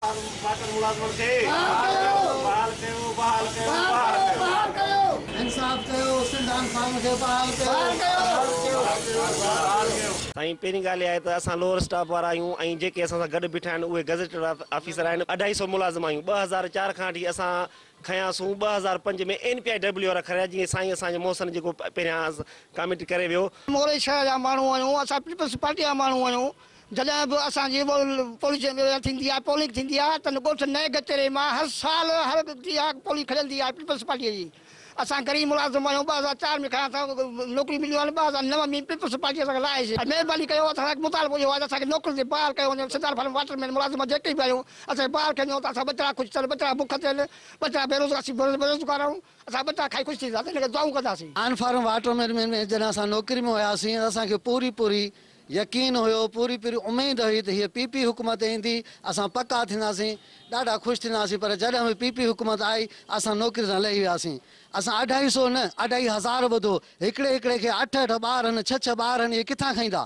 Water ملازمن کي بحال ڪيو بحال ڪيو بحال ڪيو. انصاف ڪيو سنڌ آن فارم کي بحال ڪيو. سائين پهرين ڳالهه اها آهي ته اسان لوئر اسٽاف وارا آهيون ۽ جيڪي اسان سان گڏ بيٺا آهن اهي گزيٽيڊ آفيسر آهن اڍائي سئو ملازم آهيون 2004 کان وٺي اسان کنياسون 2005 ۾ اين پي I W وارا کنيا جيئن سائين اسان جو محسن جيڪو پهريان ڪاميٽي ڪري ويو. موري شهر جا ماڻهو آهيون اسان پيپلز پارٽي جا ماڻهو آهيون جڏهن به اسان جي پوليس ٿيندي آهي پولنگ ٿيندي آهي ته ڳوٺ نئين گچيري مان هر سال هر اها پولنگ کڄندي آهي پيپلز پارٽي جي اسان غريب ملازم آهيون 2004 ۾ کان اسان نوڪريون مليون آهن 2009 ۾ پيپلز پارٽي اسان کي لاهي ڇڏي مهرباني ڪيو اسان کي مطالبو اهو آهي ته اسان کي نوڪرين تي بحال ڪيو وڃي سنڌ آن فارم واٽر مين ملازم جيڪي به آهيون اسان کي بحال ڪيو وڃي ته اسان ٻچڙا خوش ٿين ٻچڙا بک ٿين ٻچڙا بيروزگار اسين بيروزگار آهيون اسان ٻچڙا کائي خوش ٿينداسين ان کي دعائون ڪنداسين. آن فارم واٽر مين ۾ جڏهن اسان نوڪري ۾ هياسين ته اسان کي پوري پوري يقين هيو پوري پوري اميد هئي ته هيء پي پي حڪومت ايندي اسان پڪا ٿينداسين ڏاڍا خوش ٿينداسين پر جڏهن به پي پي حڪومت آئي اسان نوڪري تان لهي وياسين اسان اڍائي سو نه اڍائي هزار ٻڌو هڪڙي هڪڙي کي اٺ اٺ ٻار آهن ڇهه ڇهه ٻار آهن اهي ڪٿان کائيندا.